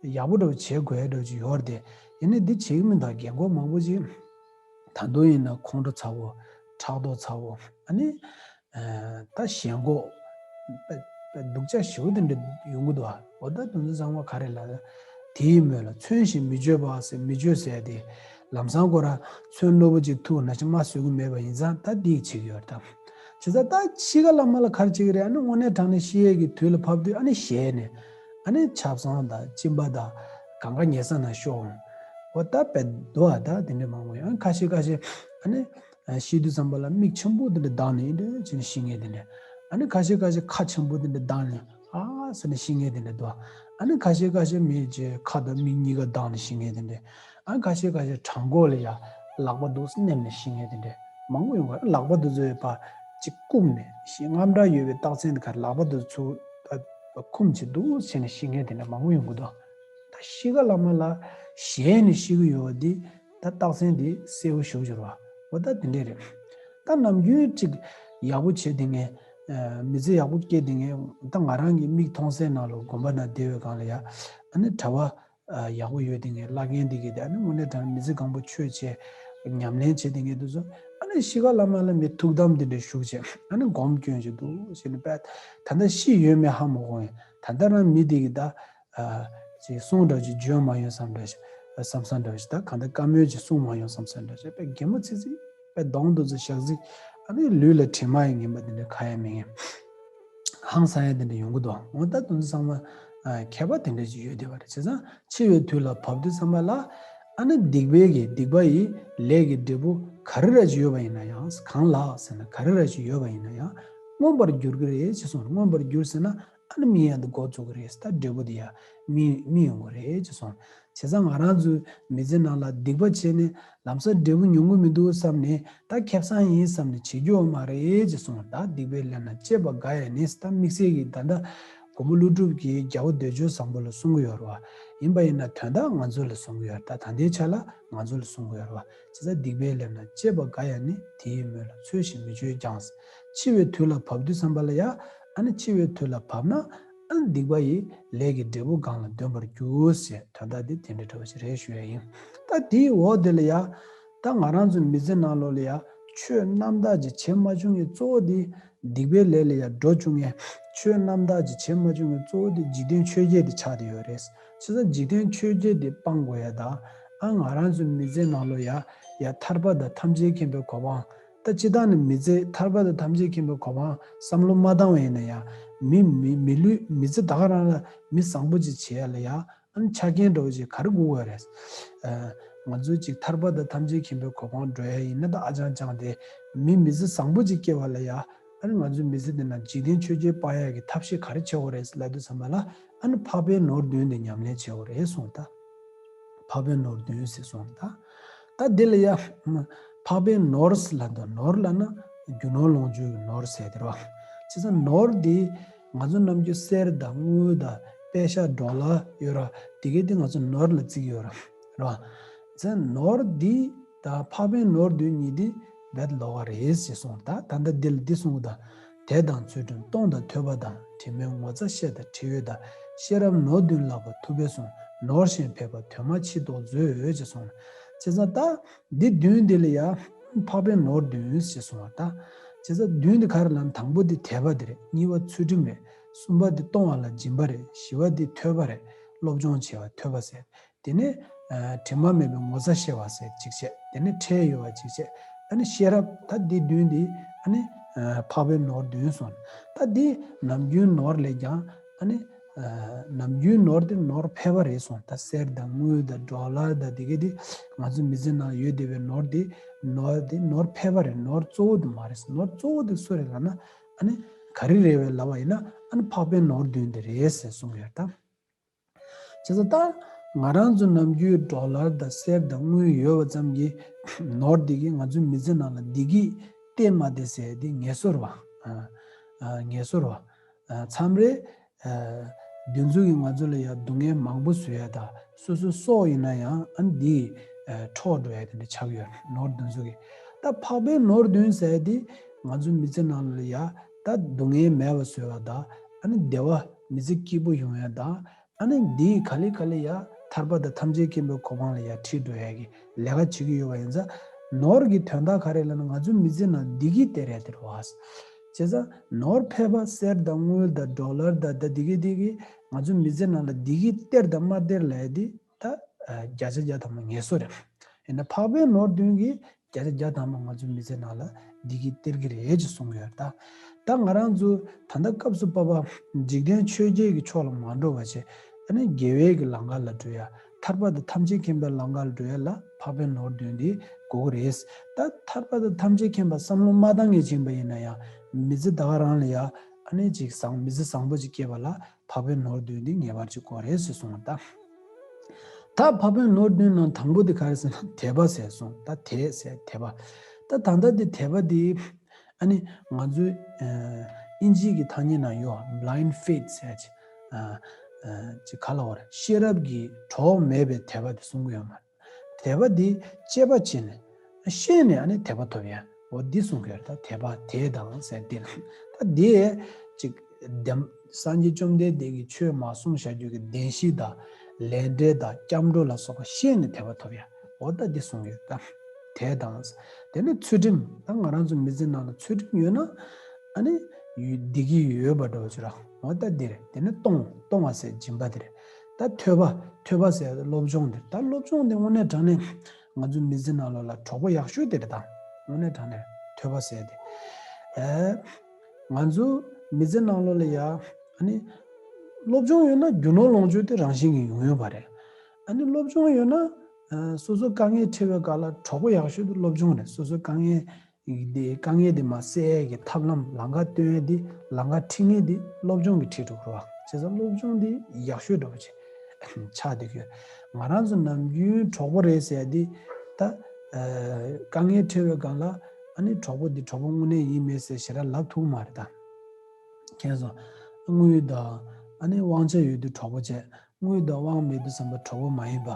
ཡག་པོ་འདྲ་བོ་བྱེད་དགོས་ཡ་འདྲ་བོ་ཅིག་ཡོད་རེད་དེ། ཡིན་ནའི་འདི་བྱེད་ཀྱི་མི་འདུག་རྒན་གོག་མང་པོ་ཅིག་ད་དུང་ཡིན་ན་ཁོང་ཁྲོ་ཚ་བོ། ཕྲག་དོག་ཚ་བོ། ཨ་ནི། ད་ཞེན་ཁོག་སྡུག་ཅག་ཞེ་པོ་དེ་འདྲ་ཡོང་གི་འདུག་འོ་ད་དེ་ཚོ་ཚང་མ་ག་རེ་ལབ་ན། དེའི་མོད་ལ་མཚོན་ཞིང་མི་བརྗོད་པ་ཟེར། མི་བརྗོད་ཟེར་ཡ་དེ། ལམ་སང་ཁོ་ར་མཚོན་རྣོ་པོ་ཅིག་ཐུག་ན་ཅིག་མ་བཟོད་ཀྱི་མེད་པ་ཡིན་ཙང་ད་འདི་བྱེད་ཀྱི་ཡོད་རེད་ད། བྱས་ཙང་ད་གཤིས་ཀ་བླ་མ་ལ་ག་རེ་བྱེད་ཀྱི་རེད། ཨ་ནི་དངོས་གནས་དྲང་གནས་ཤི་ཡས་ཀྱི་དུས་ལ་བབ་དུས་ཨ་ནི་ཞེད་ནས། ཨ་ནི་ཆབ་གསང་དང་གཅིན་པ་དང་གང་ག་ཉལ་ས་ན་ཤོག་འོ་ད་དཔེ་འདུག་ཨ། ད་དེ་འདྲ་མང་པོ་ཡོད། ཨ་ནི་ཁ་ཤས་ཁ་ཤས་ཨ་ནི། ཤི་དུས་ཙམ་པ་ལ་མིག་ཆེན་པོ་དེ་འདྲ་གདངས་ནས་འདྲ་བྱས་ནས་ཤི་མཁན་དེ་འདྲ། ཨ་ནི་ཁ་ཤས་ཁ་ཤས་ཁ་ཆེན་པོ་དེ་འདྲ་གདངས་ནས་ཨ་ཟེར་ནས་ཤི་མཁན་དེ་འདྲ་འདུག་ཨ་ནི་ཁ་ཤས་ཁ་ཤས་མིག་ཅིག་ཁ་དང་མིག་གཉིས་ཀ་གདངས་ནས་ཤི་མཁན་དེ་འདྲ། ཨ་ནི་ཁ་ཤས་ཁ་ཤས་བྲང་ཁོག་ལ་ཡ་ལག་པ་འདུག་སེ་མནན་ནས་ཤི་མཁན་དེ་འདྲ་མང་པོ་ཡོང་གི། ལག་པ་འདུག་ཚོ་ཡོད་པ་ཅིག་བསྐུམས་ནས་ཤི། རྔམ་དྲག་ཡོད་པའི་རྟགས་མཚན་དེ་ག་རེ། ལག་པ་འདུག་ཚུར་བསྐུམས་བྱས་འདུག་སེ་བྱས་ནས་ཤི་མཁན་དེ་འདྲ་མང་པོ་ཡོང་གི་འདུག་ད་གཤིས་ཀ་བླ་མ་ལ་ཞེད་ནས་ཤི་གི་ཡོད་པ་འདི་ད་རྟགས་མཚན་འདི་གསལ་པོ་ཞེ་པོ་ཅིག་རེད་བ། འོ་ད་དེ་འདྲས་རེད། ད་ནམ་རྒྱུན་ཅིག་ཡག་པོ་བྱེད་དེ་ངས། མི་ཚེ་ཡག་པོ་སྐྱེལ་དེ་ངས། ད་ང་རང་གི་མིག་མཐོང་སའི་ནང་ལོགས་དགོན་པ་ནང་བསྡད་པའི་སྒང་ལ་ཡ། ཨ་ནི་གྲྭ་པ་ཡག་པོ་ཡོད་དེ་ངས་བླ་རྒན་འདི་གིས་དེ་ཨ་ནི་དངོས་གནས་དྲང་མི་ཚེ་གང་པོ་ཆོས་བྱས། ཉམས་ལེན་བྱེད་དེ་ངས་འདུག་སོ། ཨ་ནི་གཤིས་ཀ་བླ་མ་ལ་མི་ཐུགས་དམ་དེ་འདྲས་བཞུགས་བྱས། ཨ་ནི་སྒོམ་སྐྱོན་ཅིག་འདུག་ཟེར་ནས་པས། ད་ལྟ་ཤི་ཡོད་མེད་ཧ་མ་གོ་ཡིན། ད་ལྟ་རང་མི་དེ་གིས་ད། ཅིག་གསུང་འདྲ་ཅིག་བརྗོད་མ་ཡོང་བསམ་འདྲ་ཞིག་བསམ་བསམ་འདྲ་ཞིག་ད་གང་ལྟར་བཀའ་མོལ་ཅིག་གསུང་མ་ཡོང་བསམ་བསམ་འདྲ་ཞིག་པས་གད་མོ་ཚིག་ཚིག་པས་གདོང་དུ་ཚུར་ཞག་ཚིག་ཨ་ནི་ལུས་ལ་དྲི་མ་ཡང་ངན་པ་དེ་འདྲ་ཁ་ཡ་མི་ངན། ཧང་སང་ཡ་དེ་འདྲ་ཡོང་གི་འདུག་འོ་ད་དེ་ཚོ་ཚང་མ་ཁྱད་པར་དེ་འདྲ་ཅིག་ཡོད་བསྡད་པ་རེད། བྱས་ཙང་འཆི་བའི་དུས་ལ་བབ་དུས་ཙམ་པ་ལ་ཨ་ནི་སྡིག་པའི་གི་སྡིག་པ་ཡི་ལས་ཀྱི་འབྲས་བུ་ག་རེ་ར་ཅིག་ཡོད་པ་ཡིན་ན་ཡང་། གང་ལགས་ཟེར་ན་ག་རེ་ར་ཅིག་ཡོད་པ་ཡིན་ན་ཡང་མངོན་པར་འགྱུར་གི་རེད་ཅེས་གསུངས། མངོན་པར་འགྱུར་ཟེར་ན། ཨ་ནི་མི་ཡང་དུ་འགོ་བཙུགས་ཀྱི་རེད། ད་འབྲས་བུ་དེ་ཡང་མི་མི་ཡོང་གི་རེད་ཅེས་གསུངས། བྱས་ཙང་ང་རང་ཚོའི་མི་ཚེ་ནང་ལ་སྡིག་པ་བྱས་ནས་ལམ་སང་འབྲས་བུ་ཉུང་གི་མི་འདུག་བསམ་ནས་ད་ཁེ་བཟང་ཡིན་བསམ་ནས་བྱེད་རྒྱུ་ཡོད་མ་རེད་ཅེས་གསུངས། ད་སྡིག་པའི་ལས་རྣམས་སྤྱད་པ་དགའ་ཡང་ནི། ད་དམིགས་བསལ་གྱི་ད་ལྟ་མགོན་པོ་ཀླུ་སྒྲུབ་ཀྱིས་རྒྱལ་བ་འདོད་འཇོ་བཟང་པོ་ལ་གསུང་གི་ཡོད་རེད་བ། ཡིན་པ་ཡིན་ན་དོན་དག་ང་ཚོ་ལ་གསུང་གི་ཡོད་རེད། ད་ད་ལྟའི་ཆ་ལ་ང་ཚོ་ལ་གསུང་གི་ཡོད་རེད་བ། བྱས་ཙང་སྡིག་པའི་ལས་རྣམས་སྤྱད་པ་དགའ་ཡང་ནི། དེ་ཡི་མོད་ལ་ཚོལ་ཞིང་མི་འཆོས་ཀྱང་། འཆི་བའི་དུས་ལ་བབ་དུས་ཙམ་པ་ལ་ཡ། ཨ་ནི་འཆི་བའི་དུས་ལ་བབ་ན། ཨ་ནི་སྡིག་པ་ཡི་ལས་ཀྱི་འབྲས་བུ་གང་ལ་འདོད་པར་འགྱུར་ཟེར། དོན་དག་འདི་དེ་འདྲ་འདྲ་བ་ཞིག་རེད་ཞུ་ཡ་ཡིན། ད་དེའི་འོག་དེ་ལ་ཡ། ད་ང་རང་ཚོའི་མི་ཚེ་ནང་ལོགས་ལ་ཡ། ཆོས་རྣམ་དག་ཅིག་བྱེད་མ་བཅུག་མཁན་གཙོ་བོ་དེ། སྡིག་པའི་ལས་ལ་ཡ་འགྲོ་བཅུག་མཁན། ཆོས་རྣམ་དག་ཅིག་བྱེད་མ་བཅུག་མཁན་གཙོ་བོ་དེ་འཇིག་རྟེན་ཆོས་བརྒྱད་དེ་ཆགས་བསྡད་ཡོད་རེད། བྱས་ཙང་འཇིག་རྟེན་ཆོས་བརྒྱད་དེ་སྤང་དགོས་ཡ་ད། ཨ་ང་རང་ཚོའི་མི་ཚེ་ནང་ལོགས་ཡ། ཡ་ཐར་པ་དང་ཐམས་ཅད་མཁྱེན་པའི་གོ་འཕང་། ད་སྤྱིར་བཏང་ནི་མི་ཚེ་ཐར་པ་དང་ཐམས་ཅད་མཁྱེན་པའི་གོ་འཕང་བསམ་བློ་མ་བཏང་བ་ཡིན་ན་ཡང་། མི་མི་མི་ལུས་མི་ཚེ་ད་ག་རང་ལ་མི་བཟང་པོ་ཅིག་བྱེད་ཡ་ལ་ཡ། ཨ་ནི་ཆ་རྐྱེན་འདྲ་བོ་ཅིག་ག་རེ་དགོས་ཀྱི་རེད། ཨ་ང་ཚོས་ཅིག་ཐར་པ་དང་ཐམས་ཅད་མཁྱེན་པའི་གོ་འཕང་འགྲོ་ཡ་ཡིན་ན། ད་ཨ་ཅང་ཅང་དེ་མི་མི་ཚེ་བཟང་པོ་ཅིག་སྐྱེ་བ་ལ་ཡ། ཨ་ནི་ང་ཚོའི་མི་ཚེ་འདི་ནང་འཇིག་རྟེན་ཆོས་བརྒྱད་སྤང་ཡ་གི་ཐབས་ཤེས་ག་རེ་བྱེད་དགོས་རེད་ལབ་དུས་ཙམ་པ་ལ། ཨ་ནི་འཕགས་པའི་ནོར་བདུན་དེ་ཉམས་ལེན་བྱེད་དགོས་རེད་གསུངས་ད། འཕགས་པའི་ནོར་བདུན་ཟེར་གསུངས་ད། ད་འདི་ལ་ཡ། འཕགས་པའི་ནོར་ཟེར་ལབ་འདུག་ནོར་ལབ་ན་རྒྱུ་ནོར་ལོངས་སྤྱོད་ཀྱི་ནོར་ཟེར་དེ་རེད་བ། བྱས་ཙང་ནོར་འདི་ང་ཚོ་ནམ་རྒྱུན་གསེར་དང་དངུལ་དང་པད་ཤག་ཌོ་ལར་ཡོད་ར། དེ་གའི་དེ་ང་ཚོ་ནོར་ལ་བརྩི་གི་ཡོད་ར། རེད་བ། བྱས་ཙང་ནོར་འདི་དང་འཕགས་པའི་ནོར་བདུན་གཉིས་འདི་རྦད་ལོགས་ཀ་རེད་ཅེས་གསུངས། ད་ད་ལྟ་འདི་ལ་འདི་གསུངས་གི། ད་དད་དང་ཚུལ་ཁྲིམས་སྟོང་དང་ཐོས་པ་དང་། དྲི་མེད་ངོ་ཚ་ཤེས་དང་བྲལ་འོས་དང་། ཤེས་རབ་ནོར་བདུན་ལགས་པ་ཐུབ་པས་གསུངས། ནོར་གཞན་ཕལ་པ་དོན་མ་མཆིས་རྟོགས་མཛོད་ཅེས་གསུངས། བྱས་ཙང་ད་འདི་བདུན་འདི་ལ་ཡ་འཕགས་པའི་ནོར་བདུན་ཅེས་གསུངས་པ་ད། བྱས་ཙང་བདུན་འདི་ག་རེ་ལབ་ན་དང་པོ་འདི་དད་པ་འདི་རེད། གཉིས་པ་ཚུལ་ཁྲིམས་རེད། གསུམ་པ་འདི་གཏོང་བ་ལ་སྦྱིན་པ་རེད། བཞི་པ་འདི་ཐོས་པ་རེད། སློབ་སྦྱོང་བྱེད་པ་ཐོས་པ་ཟེར། དེ་ནས་དྲི་མ་མེད་པའི་ངོ་ཚ་ཤེས་པ་ཟེར་གཅིག་བྱས། དེ་ནས་ཁྲེལ་ཡོད་པ་གཅིག་བྱས། ཨ་ནི་ཤེས་རབ་ད་འདི་བདུན་འདི་ཨ་ནི་འཕགས་པའི་ནོར་བདུན་གསུངས། ད་འདི་ནམ་རྒྱུན་ནོར་ལས་ཀྱང་ཨ་ནི་ནམ་རྒྱུན་ནོར་དེ་ནོར་ཕལ་པ་རེད་གསུངས། ད་གསེར་དང་དངུལ་དང་ཌོ་ལར་དང་དེ་གའི་དེ་ང་ཚོ་མི་ཚེ་ནང་ཡོད་བསྡད་པའི་ནོར་དེ་ནོར་དེ་ནོར་ཕལ་པ་རེད། ནོར་གཙོ་བོ་དེ་མ་རེད། ནོར་གཙོ་བོ་དེ་སུ་རེད་ལབ་ན་ཨ་ནི། ག་རེ་རེད་བས་ལབ་པ་ཡིན་ན། ཨ་ནི་འཕགས་པའི་ནོར་བདུན་དེ་རེད་ཟེར་གསུངས་ཡོད་ད། བྱས་ཙང་ད་ང་རང་ཚོ་ནམ་རྒྱུན་ཌོ་ལར་དང་གསེར་དང་དངུལ་ཡོད་པ་ཙམ་གྱིས་ནོར་འདི་གིས་ང་ཚོའི་མི་ཚེ་ནང་ལ་བདེ་སྐྱིད་སྟེར་མ་སྟེར་ཟེར་ཡ་འདི་ངེས་སོ་རེད་བ། ཨ་ཨ་ངེས་སོ་རེད་བ། ཨ་མཚམས་རེ་ཨ་དེ་ཚོ་གིས་ང་ཚོ་ལ་ཡ་སྡུག་བསྔལ་མང་པོ་བཟོ་ཡ་དང་། སོ་སོའི་སྲོག་ཡིན་ན་ཡང་ཨ་ནི་འདི་ཨ་འཕྲོག་འགྲོ་ཡ་དེ་འདྲ་ཆགས་ཡོད། ནོར་དེ་ཚོ་གིས། ད་འཕགས་པའི་ནོར་བདུན་ཟེར་ཡ་འདི་ང་ཚོའི་མི་ཚེ་ནང་ལ་ཡ་ད་སྡུག་བསྔལ་མེད་པ་བཟོ་ཡ་དང་། ཨ་ནི་བདེ་བ་མི་ཚེ་སྐྱིད་པོ་ཡོང་ཡ་དང་། ཨ་ནི་འདིས་ག་ལེ་ག་ལེ་ཡ་ཐར་པ་དང་ཐམས་ཅད་མཁྱེན་པའི་གོ་འཕང་ལ་ཡ་ཁྲིད་འགྲོ་ཡ་གི་ལས་ཀ་བྱེད་ཀྱི་ཡོད་པ་ཡིན་ཙང་། ནོར་གྱི་དོན་དག་ག་རེ་ལབ་ན། ང་ཚོའི་མི་ཚེ་ནང་བདེ་སྐྱིད་སྟེར་ཡ་དེ་རེད་བ། བྱས་ཙང་ནོར་ཕལ་པ་གསེར་དང་དངུལ་དང་ཌོ་ལར་དང་ད་འདི་གི་འདི་གིས་ང་ཚོའི་མི་ཚེ་ནང་ལ་བདེ་སྐྱིད་སྟེར་དང་མ་སྟེར་ལབ་ཡ་འདི་ད་བརྒྱ་ཆ་བརྒྱ་ཐམ་པ་ངེས་སོ་རེད། ཡིན་ན་འཕགས་པའི་ནོར་བདུན་གྱིས་བརྒྱ་ཆ་བརྒྱ་ཐམ་པ་ང་ཚོའི་མི་ཚེ་ནང་ལ་བདེ་སྐྱིད་སྟེར་གྱི་རེད་ཅེས་གསུངས་ཡོད་ད། ད་ང་རང་ཚོ་ད་ལྟ་སྐབས་སུ་བབ་པ་འཇིག་རྟེན་ཆོས་བརྒྱད་ཀྱི་ཕྱོགས་ལ་མ་འགྲོ་བ་བྱས། ཨ་ནི་དགེ་བའི་གི་ལམ་ཁ་ལ་འགྲོ་ཡ། ཐར་པ་དང་ཐམས་ཅད་མཁྱེན་པའི་ལམ་ཁ་ལ་འགྲོ་ཡ་ལ་འཕགས་པའི་ནོར་བདུན་འདི་དགོས་ཀྱི་རེད། ད་ཐར་པ་དང་ཐམས་ཅད་མཁྱེན་པ་བསམ་བློ་མ་བཏང་མཁན་ཅིག་ཡིན་པ་ཡིན་ན་ཡང་། མི་ཚེ་ད་ག་རང་ལ་ཡ་ཨ་ནི་ཅིག་བཟང་མི་ཚེ་བཟང་པོ་ཅིག་སྐྱེལ་བ་ལ་འཕགས་པའི་ནོར་བདུན་འདི་ངེས་པར་ཅིག་དགོས་རེད་ཟེར་གསུངས་པ་ད། ད་འཕགས་པའི་ནོར་བདུན་ནང་དང་པོ་དེ་ག་རེ་ཟེར་ན། དད་པ་ཟེར་གསུངས། ད་དད་ཟེར་དད་པ། ད་ད་ལྟ་དེ་དད་པ་དེ་ཨ་ནི་ང་ཚོའི་ཨ་དབྱིན་ཇིའི་གི་ཐ་སྙད་ནང་ཡོད། blind faith ཟེར་ཅིག་ཨ་ཨ་ཅིག་ག་ལབ་དགོས་རེད། ཤེས་རབ་ཀྱི་གྲོགས་མེད་པའི་དད་པ་དེ་གསུང་གི་ཡོད་མ་རེད། དད་པ་དེ་དཔྱད་པ་བྱས་ནས། ཤེས་ནས་ཨ་ནི་དད་པ་ཐོབ་ཡ། འོ་འདི་གསུང་གི་ཡོད་རེད། ད་དད་པ་དད་དང་ཟེར་དེ་ལ། ད་དེ་ཅིག་བདེན། སངས་རྒྱས་བཅོམ་ལྡན་འདས་ཀྱིས་ཆོས་མ་གསུངས་བཞག་རྒྱུ་གི་བདེན་བཞི་དང་། ལས་འབྲས་དང་། སྐྱབས་འགྲོ་ལ་སོགས་པ་ཤེས་ནས་དད་པ་ཐོབ་ཡ། འོ་ད་འདི་གསུང་གི་ཡོད་ད། དད་དང་། དེ་ནས་ཚུལ་ཁྲིམས། ད་ང་རང་ཚོ་མི་ཚེ་ནང་ལ་ཚུལ་ཁྲིམས་ཡོད་ན། ཨ་ནི་ཡུལ་བདེ་སྐྱིད་ཡོད་པ་འདྲ་བོ་ཅིག་ར། འོ་ད་འདི་རེད། དེ་ནས་གཏོང་། གཏོང་བ་ཟེར་སྦྱིན་པ་དེ་རེད། ད་ཐོས་པ། ཐོས་པ་ཟེར་སློབ་སྦྱོང་དེ་རེད། ད་སློབ་སྦྱོང་དེ་དངོས་གནས་དྲང་གནས་ང་ཚོའི་མི་ཚེ་ནང་ལོགས་ལ་གྲོགས་པོ་ཡག་ཤོས་དེ་རེད་ད། དངོས་གནས་དྲང་གནས་ཐོས་པ་ཟེར་དེ། ཨེ། ང་ཚོ་མི་ཚེ་ནང་ལོགས་ལ་ཡ། ཨ་ནི། སློབ་སྦྱོང་ཡོད་ན་རྒྱུ་ནོར་ལོངས་སྤྱོད་དེ་རང་བཞིན་གྱིས་ཡོང་ཡོད་པ་རེད། ཨ་ནི་སློབ་སྦྱོང་ཡོད་ན། ཨ་སོ་སོ་དཀའ་ངལ་འཕྲད་པའི་སྐབས་ལ་གྲོགས་པོ་ཡག་ཤོས་དེ་སློབ་སྦྱོང་རེད། སོ་སོའི་དཀའ་ངལ་དེ། དཀའ་ངལ་དེ་མར་སེལ་ཡས་ཀྱི་ཐབས་ལམ། ལམ་ཁ་སྟོན་ཡས་དེ། ལམ་ཁ་ཁྲིད་མཁན་དེ་སློབ་སྦྱོང་གིས་ཁྲིད་འགྲོ་དགོས་རེད་བ། བྱས་ཙང་སློབ་སྦྱོང་དེ་ཡག་ཤོས་འདྲ་པོ་ཅིག་ཆགས་བསྡད་ཀྱི་ཡོད། ང་རང་ཚོ་ནམ་རྒྱུན་གྲོགས་པོ་རེད་ཟེར་ཡ་དེ། ད་ཨ་དཀའ་ངལ་འཕྲད་པའི་སྒང་ལ། ཨ་ནི་གྲོགས་པོ་འདི་གྲོགས་པོ་དངོས་གནས་ཡིན་མིན་ཟེར་ཞེ་དྲག་ལབ་ཐུབ་མ་རེད་ད། མཁྱེན་སོང་། དངུལ་དང་། ཨ་ནི་དབང་ཆ་ཡོད་དུས་གྲོགས་པོ་བྱས། དངུལ་དང་དབང་མེད་དུས་ཙམ་པ་གྲོགས་པོ་མ་ཡིན་པ་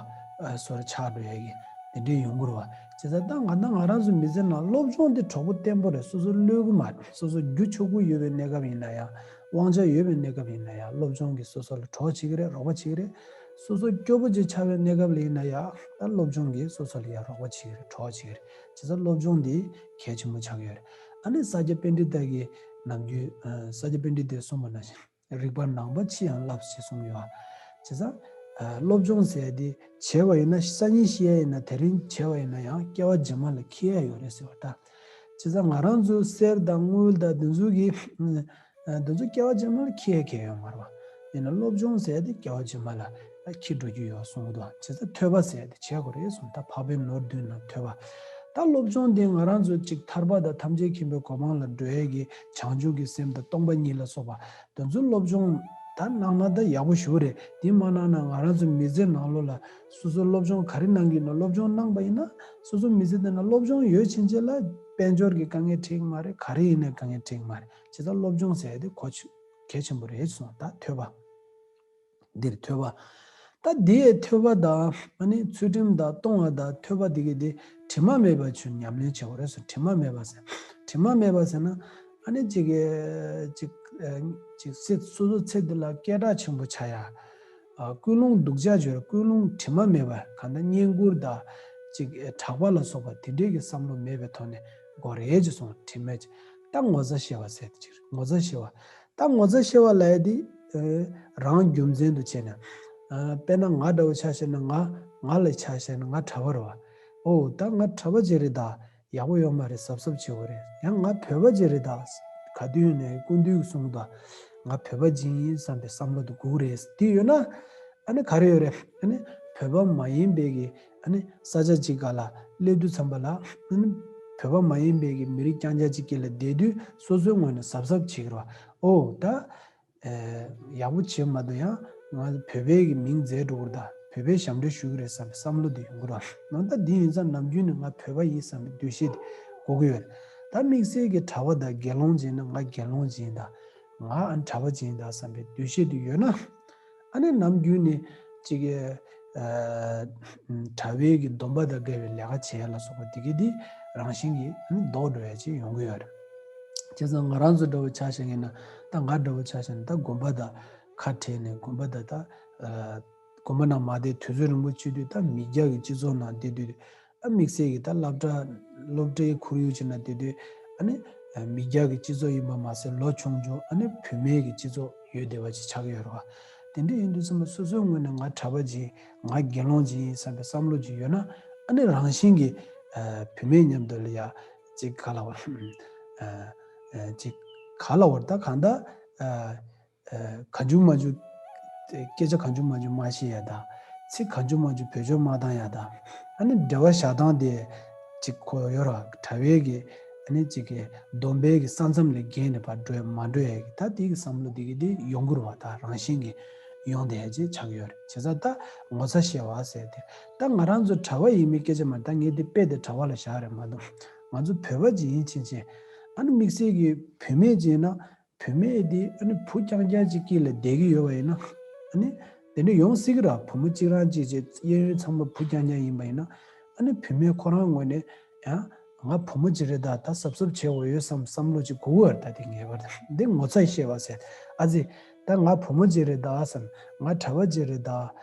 ཨ་བཟོ་འདྲ་ཆགས་འགྲོ་ཡ་གི་དེ་འདྲའི་ཡོང་གི་རེད་བ། བྱས་ཙང་ད་ང་ད་ང་རང་ཚོ་མི་ཚེ་ནང་སློབ་སྦྱོང་དེ་གྲོགས་པོ་བརྟན་པོ་རེད། སོ་སོ་གློད་གི་མ་རེད། སོ་སོ་རྒྱུ་ཆོག་གི་ཡོད་པའི་གནས་སྐབས་ཡིན་ན་ཡང་། དབང་ཆ་ཡོད་པའི་གནས་སྐབས་ཡིན་ན་ཡང་། སློབ་སྦྱོང་གིས་སོ་སོ་ལ་གྲོགས་བྱེད་ཀྱི་རེད། རོགས་པ་བྱེད་ཀྱི་རེད། སོ་སོ་སྐྱོ་པོ་ཅིག་ཆགས་པའི་གནས་སྐབས་ལ་ཡིན་ན་ཡང་། ད་སློབ་སྦྱོང་གིས་སོ་སོ་ལ་ཡང་རོགས་པ་བྱེད་ཀྱི་རེད། གྲོགས་བྱེད་ཀྱི་རེད། བྱས་ཙང་སློབ་སྦྱོང་འདི་གལ་ཆེན་པོ་ཆགས་ཀྱི་ཡོད་རེད། ཨ་ནི་ས་སྐྱ་པཎྜི་ཏ་གིས་ནམ་རྒྱུན། ཨ་ས་སྐྱ་པཎྜི་ཏས་གསུངས་པ་ནང་བཞིན། རིག་པ་ནང་པ་ཅི་ཡང་བསླབ་ཅེས་གསུངས་ཡོད། བྱས་ཙང་། ཨ་སློབ་སྦྱོང་ཟེར་ཡ་དེ་བྱས་པ་ཡིན་ན། སང་ཉིན་ཤི་ཡ་ཡིན་ན། དེ་རིང་བྱས་པ་ཡིན་ན་ཡང་སྐྱེ་བ་རྗེས་མ་ལ་འཁྱེར་ཡ་ཡོད་རེད་ཟེར་བ་ད། བྱས་ཙང་ང་རང་ཚོ་གསེར་དང་དངུལ་དང་འདི་ཚོ་གི། ཨ་འདི་ཚོ་སྐྱེ་བ་རྗེས་མ་ལ་འཁྱེར་ཡ་གང་ཡང་ཡོད་མ་རེད་བ། ཡིན་ན་སློབ་སྦྱོང་ཟེར་ཡ་དེ་སྐྱེ་བ་རྗེས་མ་ལ་འཁྱེར་འགྲོ་རྒྱུ་ཡོད་གསུངས་འདུག་བྱས་ཙང་ཐོས་པ་ཟེར་ཡ་དེ་བྱེད་དགོས་རེད་གསུངས། ད་འཕགས་པའི་ནོར་བདུན་ནང་ཐོས་པ། ད་སློབ་སྦྱོང་དེ་ང་རང་ཚོ་གཅིག་ཐར་པ་དང་ཐམས་ཅད་མཁྱེན་པའི་གོ་འཕང་ལ་འགྲོ་ཡས་ཀྱི་བྱང་ཆུབ་ཀྱི་སེམས་དང་སྟོང་པ་ཉིད་ལ་སོགས་པ་དེ་ཚོ་སློབ་སྦྱོང་ད་གནང་ན་ད་ཡག་པོ་ཞེ་པོ་རེད། དེ་མ་གནང་ན་ང་རང་ཚོ་མི་ཚེ་ནང་ལོགས་ལ་སོ་སོ་སློབ་སྦྱོང་ག་རེ་གནང་གི་ཡིན་ན། སློབ་སྦྱོང་གནང་པ་ཡིན་ན་སོ་སོ་མི་ཚེ་དེ་ན་སློབ་སྦྱོང་ཡོད་ཕྱིན་ཆད་ལ་དཔལ་འབྱོར་གྱི་དཀའ་ངལ་འཕྲད་ཀྱི་མ་རེད། ག་རེ་ཡིན་ནའི་དཀའ་ངལ་འཕྲད་ཀྱི་མ་རེད། བྱས་ཙང་སློབ་སྦྱོང་ཟེར་ཡ་དེ་གལ་ཆེན་པོ་རེད་གསུངས། ད་ཐོས་པ། འདིར་ཐོས་པ། ད་འདི་ཡི་ཐོས་པ་དང་། ཨ་ནི་ཚུལ་ཁྲིམས་དང་གཏོང་བ་དང་ཐོས་པ་འདི་གི་དེ་དྲི་མ་མེད་པ་ཆོས་ཉམས་ལེན་བྱེད་དགོས་རེད་ཟེར། དྲི་མ་མེད་པ་ཟེར། དྲི་མ་མེད་པ་ཟེར་ན། ཨ་ནི་ཅིག་གི་ཅིག་ཅིག་སེ་སོ་སོ་ཚེ་འདི་ལ་སྐད་གྲགས་ཆེན་པོ་ཆགས་ཡ། ཨ་ཀུན་སློང་སྡུག་ཅག་བརྗོད། ཀུན་སློང་དྲི་མ་མེད་པ། གང་ལྟར་བསྙེན་བཀུར་དང་ཅིག་གྲགས་པ་ལ་སོགས་པ་དེ་འདྲས་ཀྱི་བསམ་བློ་མེད་པའི་ཐོག་ནས་དགོས་རེད་ཅེས་གསུངས། དྲི་མ་མེད་ཅིག་ད་ངོ་ཚ་ཤེས་པ་ཟེར་དེ་ཅིག་ངོ་ཚ་ཤེས་པ། ད་ངོ་ཚ་ཤེས་པ་ལབ་ཡ་དེ། ཨ་རང་རྒྱུ་མཚན་དུ་བྱས་ནས། ཨ་དཔེར་ན་ང་འདྲ་བོ་ཆ་བཞག་ན། ང་ང་ལ་ཆ་བཞག་ན་ང་གྲྭ་པ་རེད་བ། ཨོ་ད་ང་གྲྭ་པ་ཅིག་རེད་ད། ཡག་པོ་ཡོད་མ་རེད། གཟབ་གཟབ་བྱེད་དགོས་རེད། ཡང་ང་བོད་པ་ཅིག་རེད་ད། ག་དུས་ནས་སྐུ་མདུན་གྱིས་གསུངས་ད། ང་བོད་པ་ཅིག་ཡིན་བསམ་པའི་བསམ་བློ་དེ་སྒུག་རེད། དེ་ཡོད་ན། ཨ་ནི་ག་རེ་ཡོད་རེད། ཨ་ནི་བོད་པ་མ་ཡིན་པའི་གི། ཨ་ནི་ས་ཆ་ཅིག་ག་ལ་སླེབས་དུས་ཙམ་པ་ལ། ཨ་ནི་བོད་པ་མ་ཡིན་པའི་གི་མི་རིགས་རྐྱང་རྐྱང་ཅིག་དཀྱིལ་ལ་བསྡད་དུས་སོ་སོའི་ངོས་ནས་གཟབ་གཟབ་བྱེད་ཀྱི་རེད་བ། ཨོ་ད། ཨེ། ཡག་པོ་བྱེད་མ་གཏོགས་ཡང་ང་བོད་པའི་གི་མིང་མཛད་འགྲོ་གི་རེད་ད། བོད་པའི་ཞབས་འདྲེན་ཞུ་གི་རེད་བསམ་པའི་བསམ་བློ་དེ་ཡོང་གི་རེད། ནང་ད་འདི་ཡིན་ཙང་ནམ་རྒྱུན་ནས་ང་བོད་པ་ཡིན་བསམ་པའི་འདུ་ཤེས་དེ་དགོས་ཀྱི་ཡོད་རེད། ད་དམིགས་བསལ་གྱི་གྲྭ་པ་དང་དགེ་སློང་ཅིག་ཡིན་ན་ང་དགེ་སློང་ཅིག་ཡིན་ད། ང་ཨ་གྲྭ་པ་ཅིག་ཡིན་ད་བསམ་པའི་འདུ་ཤེས་དེ་ཡོད་ན། ཨ་ནི་ནམ་རྒྱུན་ནས་ཅིག་གི་ཨ་གྲྭ་པའི་གི་སྡོམ་པ་དང་འགལ་བའི་ལས་ཀ་བྱེད་ཡ་ལ་སོགས་པ་དེ་གི་དེ་རང་བཞིན་གྱིས་ཨ་ནི་ལྡོག་འགྲོ་ཡ་ཅིག་ཡོང་གི་ཡོད་རེད། བྱས་ཙང་ང་རང་ཚོ་འདྲ་བོ་ཆ་བཞག་ཡིན་ན། ད་ང་འདྲ་བོ་ཆ་བཞག་ན་ད་དགོན་པ་དང་ཁ་བྲལ་ནས་དགོན་པ་དང་ད་ཨ་དགོན་པ་ནང་མ་བསྡད། དུས་ཚོད་རིང་པོ་བྱེད་དུས་ད་མི་སྐྱ་གི་སྤྱི་ཚོགས་ནང་བསྡད་དུས། ཨ་དམིགས་བསལ་གྱི་ད་སློབ་གྲྭ་སློབ་གྲྭའི་ཁོར་ཡུག་ཅིག་ན་བསྡད་དུས། ཨ་ནི་མི་སྐྱ་གི་སྤྱི་ཚོགས་ཡིན་པ་མ་ཟད་ལོ་ཆུང་ཆུང་ཨ་ནི་བུད་མེད་ཀྱི་སྤྱི་ཚོགས་ཡོད་བསྡད་པ་ཅིག་ཆགས་ཀྱི་ཡོད་རེད་བ། དེ་འདྲ་ཡིན་དུས་ཙམ་པ་སོ་སོའི་ངོས་ནས་ང་གྲྭ་པ་ཅིག་ཡིན། ང་དགེ་སློང་ཅིག་ཡིན་བསམ་པའི་བསམ་བློ་ཅིག་ཡོད་ན། ཨ་ནི་རང་བཞིན་གྱིས་ཨ་བུད་མེད་མཉམ་དུ་ལ་ཡ་ཅིག་ག་ལབ་དགོས་རེད། ཨ་ཨ་ཅིག་ག་ལབ་དགོས་རེད། ད་གང་ལྟར་ཨ། ཨ་གང་བྱུང་མང་བྱུང་སྐད་ཆ་གང་བྱུང་མང་བྱུང་མ་བཤད་ཡ་དང་། ཚིག་གང་བྱུང་མང་བྱུང་བེད་སྤྱོད་མ་བཏང་ཡ་དང་། ཨ་ནི་འབྲེལ་བ་བཞག་སྟངས་དེ་ཅིག་གོ་ཡོད་ར། གྲྭ་པའི་གི་ཨ་ནི་ཅིག་གི་སྡོམ་པའི་གི་ས་མཚམས་ལས་བརྒལ་ནས་ཕར་འགྲོ་ཡ་མ་འགྲོ་ཡ་གི་ད་དེ་གི་བསམ་བློ་དེ་གི་དེ་ཡོང་གི་རེད་བ། ད་རང་བཞིན་གྱི་ཡོང་བསྡད་ཡ་ཅིག་ཆགས་ཀྱི་ཡོད་རེད། བྱས་ཙང་ད་ངོ་ཚ་ཤེས་པ་ཟེར་དེ། ད་ང་རང་ཚོ་གྲྭ་པ་ཡིན་མིན་སྐད་ཆ་མ་རེད། ད་ངས་དེ་དཔེ་དེ་གྲྭ་པ་ལ་བཞག་རེད་མ་གཏོགས། ང་ཚོ་བོད་པ་ཅིག་ཡིན་ཕྱིན་ཆད། ཨ་ནི་དམིགས་བསལ་གྱི་བུད་མེད་ཅིག་ཡིན་ན། བུད་མེད་དེ་ཨ་ནི་བུ་རྐྱང་རྐྱང་ཅིག་དཀྱིལ་ལ་བསྡད་ཀྱི་ཡོད་པ་ཡིན་ན། ཨ་ནི་དེ་འདྲ་ཡོང་སྲིད་ཀྱི་རེད། བུ་མོ་གཅིག་རང་གཅིག་བྱས་གཡས་གཡོན་ཚང་མ་བུ་རྐྱང་རྐྱང་ཡིན་པ་ཡིན་ན། ཨ་ནི་བུད་མེད་ཁོ་རང་ངོས་ནས་ཡང་ང་བུ་མོ་གཅིག་རེད་ད། ད་གཟབ་གཟབ་བྱེད་དགོས་ཡོད་བསམ་བསམ་བློ་ཅིག་འཁོར་གྱི་ཡོད་རེད། ད་དེ་ངེས་པར་དུ་འདི་ངོ་ཚ་ཤེས་པ་ཟེར། ཨ་ཙི། ད་ང་བུ་མོ་གཅིག་རེད་ད་བསམ། ང་གྲྭ་པ་གཅིག་རེད་ད།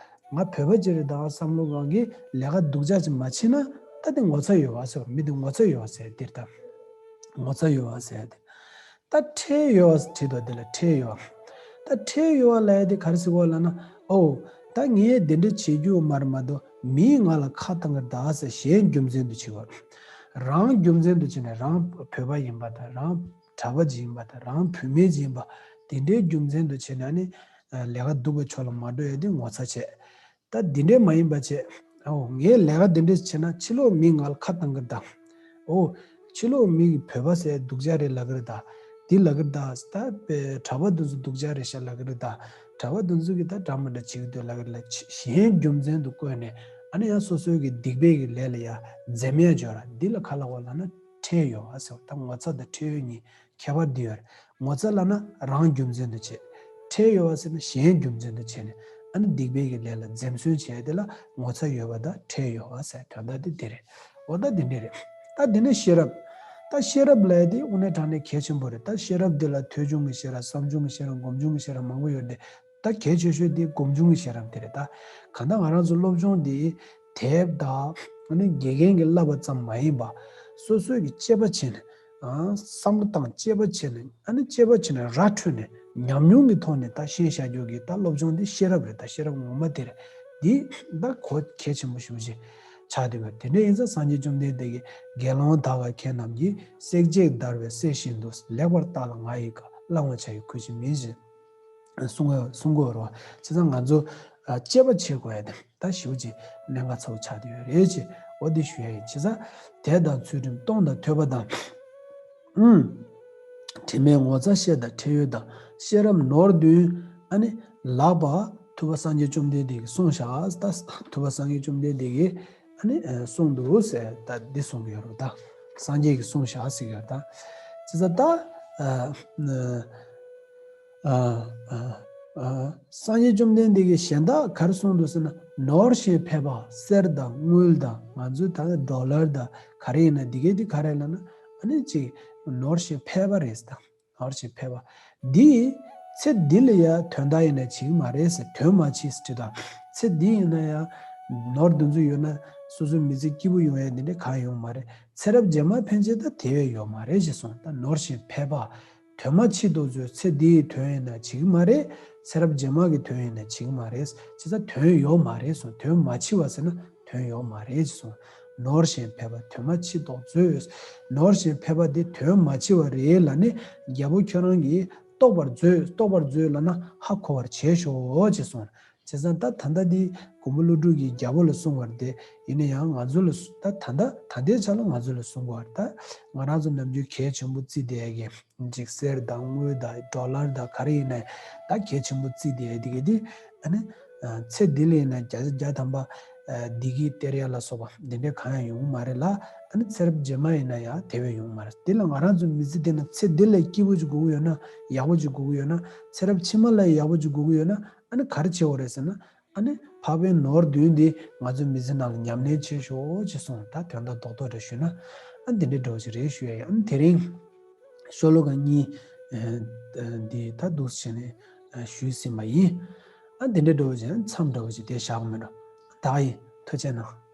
ང་བོད་པ་གཅིག་རེད་ད་བསམ་བློ་གང་གིས་ལས་ཀ་སྡུག་ཅག་ཅིག་མ་བྱེད་ན། ད་དེ་ངོ་ཚ་ཡོད་པ་ཟེར། མི་དེ་ངོ་ཚ་ཡོད་པ་ཟེར། འདིར་ད་ངོ་ཚ་ཡོད་པ་ཟེར་དེ། ད་ཁྲེལ་ཡོད་པ་བྲིས་འདུག་འདི་ལ་ཁྲེལ་ཡོད་པ། ད་ཁྲེལ་ཡོད་པ་ལབ་ཡ་དེ་ག་རེ་ཟེར་དགོས་ལབ་ན། ཨོ། ད་ངས་དེ་འདྲ་བྱེད་རྒྱུ་མ་རེད་མ་གཏོགས་མིས་ང་ལ་ཁ་བཏང་གི་རེད་ད་ཟེར་གཞན་རྒྱུ་མཚན་དུ་བྱེད་པ། རང་རྒྱུ་མཚན་དུ་བྱས་ནས་རང་བོད་པ་ཡིན་པ་དང་། རང་གྲྭ་པ་ཅིག་ཡིན་པ་དང་། རང་བུད་མེད་ཅིག་ཡིན་པ། དེ་འདྲའི་རྒྱུ་མཚན་དུ་བྱས་ནས་ནི་ལས་ཀ་སྡུག་པའི་ཕྱོགས་ལ་མ་འགྲོ་ཡ་དེ་ངོ་ཚ་བྱས། ད་འདི་འདྲས་མ་ཡིན་པ་བྱས། ཨོ། ངས་ལས་ཀ་འདི་འདྲས་བྱས་ན་ཕྱི་ལོགས་མིས་ང་ལ་ཁ་བཏང་གི་རེད་ད། ཨོ། ཕྱི་ལོགས་མི་གིས་བོད་པ་ཟེར་སྡུག་ཅག་རེད་ལབ་ཀྱི་རེད་ད། འདི་ལབ་ཀྱི་རེད་ད། ད་པའི་གྲྭ་པ་འདི་ཚོ་སྡུག་ཅག་རེད་ཤག་ལབ་ཀྱི་རེད་ད། གྲྭ་པ་འདི་ཚོ་གིས་ད་འདྲ་མི་འདྲ་བྱེད་ཀྱི་འདུག་ལབ་ཀྱི་རེད་ལ། གཞན་རྒྱུ་མཚན་དུ་བཀོད་ནས་ཨ་ནི་ཡང་སོ་སོའི་གི་སྡིག་པའི་གི་ལས་ལ་ཡ་འཛེམ་ཡ་སྦྱོར་ར། འདི་ལ་ག་ལབ་དགོས་ལབ་ན་ཁྲེལ་ཡོད་པ་ཟེར་བ། ད་ངོ་ཚ་དང་ཁྲེལ་ཡོད་གཉིས་ཁྱད་པར་འདི་ཡོད་རེད། ངོ་ཚ་ལབ་ན་རང་རྒྱུ་མཚན་དུ་བྱས། ཁྲེལ་ཡོད་པ་ཟེར་ན་གཞན་རྒྱུ་མཚན་དུ་བྱས་ནས་ཨ་ནི་སྡིག་པའི་གི་ལས་ལ་འཛེམ་ཟོན་བྱས་དེ་ལ་ངོ་ཚ་ཡོད་པ་དང་ཁྲེལ་ཡོད་པ་ཟེར། དོན་དག་དེ་འདི་རེད། འོ་ད་འདི་འདྲ་རེད། ད་འདི་ནས་ཤེས་རབ། ད་ཤེས་རབ་ལབ་ཡ་དེ་དངོས་གནས་དྲང་གནས་གལ་ཆེན་པོ་རེད། ད་ཤེས་རབ་འདི་ལ་ཐོས་བྱུང་གི་ཤེས་རབ། བསམ་བྱུང་གི་ཤེས་རབ། སྒོམ་བྱུང་གི་ཤེས་རབ་མང་པོ་ཡོད་དེ། ད་གལ་ཆེ་ཤོས་དེ་སྒོམ་བྱུང་གི་ཤེས་རབ་དེ་རེད། ད་གང་ལྟར་ང་རང་ཚོ་སློབ་སྦྱོང་འདི་དེབ་དང་ཨ་ནི་དགེ་རྒན་གྱིས་བསླབས་པ་ཙམ་མ་ཡིན་པ། སོ་སོས་ཀྱི་དཔྱད་པ་བྱས་ནས། ཨ། བསམ་བློ་བཏང་། དཔྱད་པ་བྱས་ནས། ཨ་ནི་དཔྱད་པ་བྱས་ནས་ར་འཕྲོད་ནས་ཉམས་མྱོང་གི་ཐོག་ནས་ད་ཤེས་བྱ་རྒྱུ་གི་ད་སློབ་སྦྱོང་འདི་ཤེས་རབ་རེད། ད་ཤེས་རབ་ངོ་མ་དེ་རེད། འདི་ད་གོ་གལ་ཆེན་པོ་ཞེ་པོ་ཅིག་ཆགས་བསྡད་པ་རེད། དེ་འདྲ་ཡིན་ཙང་སངས་རྒྱས་བཅོམ་ལྡན་འདས་ཀྱིས་དགེ་སློང་དག་ཁྱེད་རྣམས་ཀྱིས་བསྲེག་བཅད་བརྡར་བའི་གསེར་བཞིན་དུ། ལེགས་པར་བརྟགས་ལ་ང་ཡི་བཀའ། བླང་བར་བྱ་ཡི་གུས་ཕྱིར་མིན་ཞེས་གསུང་གསུང་དགོས་རེད་བ། བྱས་ཙང་ང་ཚོ་ཨ་དཔྱད་པ་བྱེད་དགོས་ཡ་དེ་ད་ཞེ་པོ་ཅིག་གནད་འགག་ཚ་པོ་ཆགས་བསྡད་ཡོད་རེད་ཅེས་འོ་དེ་ཞུ་ཡ་ཡིན། བྱས་ཙང་དད་དང་ཚུལ་ཁྲིམས་གཏོང་དང་ཐོས་པ་དང་། ཨུམ། དྲི་མེད་ངོ་ཚ་ཤེས་དང་ཁྲེལ་ཡོད་དང་། ཤེས་རབ་ནོར་བདུན། ཨ་ནི་ལགས་པ། ཐུབ་པ་སངས་རྒྱས་བཅོམ་ལྡན་འདས་ཀྱིས་གསུངས་བཞག། ད་ཐུབ་པ་སངས་རྒྱས་བཅོམ་ལྡན་འདས་ཀྱིས་ཨ་ནི་ཨ་གསུངས་འདུག་ཟེར། ད་འདི་གསུང་གི་ཡོད་རེད། ད་སངས་རྒྱས་ཀྱིས་གསུངས་བཞག་ཟེར་གྱི་ཡོད་རེད། ད་བྱས་ཙང་ད་ཨ་ཨ་ཨ་ཨ་སངས་རྒྱས་བཅོམ་ལྡན་འདས་ཀྱིས་གཞན་དག་ག་རེ་གསུངས་འདུག་ཟེར་ན། ནོར་གཞན་ཕལ་པ་གསེར་དང་དངུལ་དང་། ང་ཚོའི་ད་ལྟ་ཌོ་ལར་དང་ག་རེ་ཡིན་ན་འདི་གའི་འདི་ག་རེ་ལབ་ན། ཨ་ནི་ཅིག་ནོར་གཞན་ཕལ་པ་རེད་ཟེར། ད་ནོར་གཞན་ཕལ་པ་འདི་ཚེ་འདི་ལ་ཡ་དོན་དག་ཡིན་ན་བྱེད་ཀྱི་མ་རེད་ཟེར། དོན་མ་ཕྱིས་ཟེར་དུས། ད་ཚེ་འདི་ཡིན་ན་ཡང་ནོར་འདི་ཚོ་ཡོད་ན་སོ་སོའི་མི་ཚེ་སྐྱིད་པོ་ཡོང་ཡ་འདི་འདྲ་གང་ཡོང་མ་རེད། ཚེ་རབས་རྗེས་མ་ཕན་ཆད་ད་དེ་བས་ཡོད་མ་རེད་ཅེས་གསུངས། ད་ནོར་གཞན་ཕལ་པ། དོན་མ་ཕྱིས་དོགས་མཛོད། ཚེ་འདིའི་དོན་ཡིན་ན་བྱེད་ཀྱི་མ་རེད། ཚེ་རབས་རྗེས་མ་གི་དོན་ཡིན་ན་བྱེད་ཀྱི་མ་རེད། བྱས་ཙང་དོན་ཡོད་མ་རེད་གསུངས། དོན་མ་ཕྱིས་པ་ཟེར་ན་དོན་ཡོད་མ་རེད་ཅེས་གསུངས། ནོར་གཞན་ཕལ་པ་དོན་མ་ཕྱིས་དོགས་མཛོད། ནོར་གཞན་ཕལ་པ་འདི་དོན་མ་ཕྱིས་པ་རེད་ལབ་ནས་རྒྱལ་པོ་ཁྱོད་རང་གིས་རྟོགས་པར་མཛོད། རྟོགས་པར་མཛོད་ལབ་ན་ཧ་གོ་བར་བྱས་ཤོག་ཅེས་གསུངས། བྱས་ཙང་ད་ད་ལྟ་འདི་མགོན་པོ་ཀླུ་སྒྲུབ་ཀྱིས་རྒྱལ་པོ་ལ་གསུངས་པ་རེད་དེ། ཡིན་ན་ཡང་ང་ཚོ་ལ་གསུ- ད་ད་ལྟ་ད་ལྟའི་ཆ་ལ་ང་ཚོ་ལ་གསུངས་པ་རེད། ད་ང་རང་ཚོ་ནམ་རྒྱུན་གལ་ཆེན་པོ་བརྩིས་བསྡད་ཡ་གི་ཅིག་གསེར་དང་དངུལ་དང་ཌོ་ལར་དང་ག་རེ་ཡིན་ནའི་ད་གལ་ཆེན་པོ་བརྩིས་བསྡད་ཡ་དེ་གི་དེ། ཨ་ནི་ཚེ་འདི་ལ་ཡིན་ན་བརྒྱ་ཆ་བརྒྱ་ཐམ་པ་བདེ་སྐྱིད་སྟེར་ཡ་ལ་སོགས་པ་འདི་འདྲའི་གང་ཡང་ཡོང་གི་མ་རེད་ལ། ཨ་ནི་ཚེ་རབས་རྗེས་མ་ཡིན་ན་ཡང་དེ་བས་ཡོང་གི་མ་རེད། དེ་ལ་ང་རང་ཚོ་མི་ཚེ་འདི་ན་ཚེ་འདི་ལ་སྐྱིད་པོ་ཅིག་དགོས་ཀྱི་ཡོད་ན། ཡག་པོ་ཅིག་དགོས་ཀྱི་ཡོད་ན། ཚེ་རབས་ཕྱི་མ་ལ་ཡག་པོ་ཅིག་དགོས་ཀྱི་ཡོད་ན། ཨ་ནི་ག་རེ་བྱེད་དགོས་རེད་ཟེར་ན། ཨ་ནི་འཕགས་པའི་ནོར་བདུན་འདི་ང་ཚོའི་མི་ཚེ་ནང་ལ་ཉམས་ལེན་བྱེད་ཤོག་ཅེས་གསུངས། ད་དོན་དག་རྡོག་རྡོག་རེ་ཞུས་ན། ཨ་ནི་འདི་འདྲའི་འདྲ་བོ་ཅིག་རེད་ཞུ་ཡ་ཡིན། ཨ་ནི་དེ་རིང་ཤོ་ལོ་ཀ་གཉིས་འདི་ད་འདུག་བྱས་ནས་ཞུས་ཟིན་པ་ཡིན། ཨ་འདི་འདྲའི་འདྲ་བོ་ཅིག་མཚམས་འདྲ་བོ་ཅིག་དེ་བཞག་གི་མེད་འགྲོ། ད་ཡིན། ཐུགས་རྗེ་གནང་།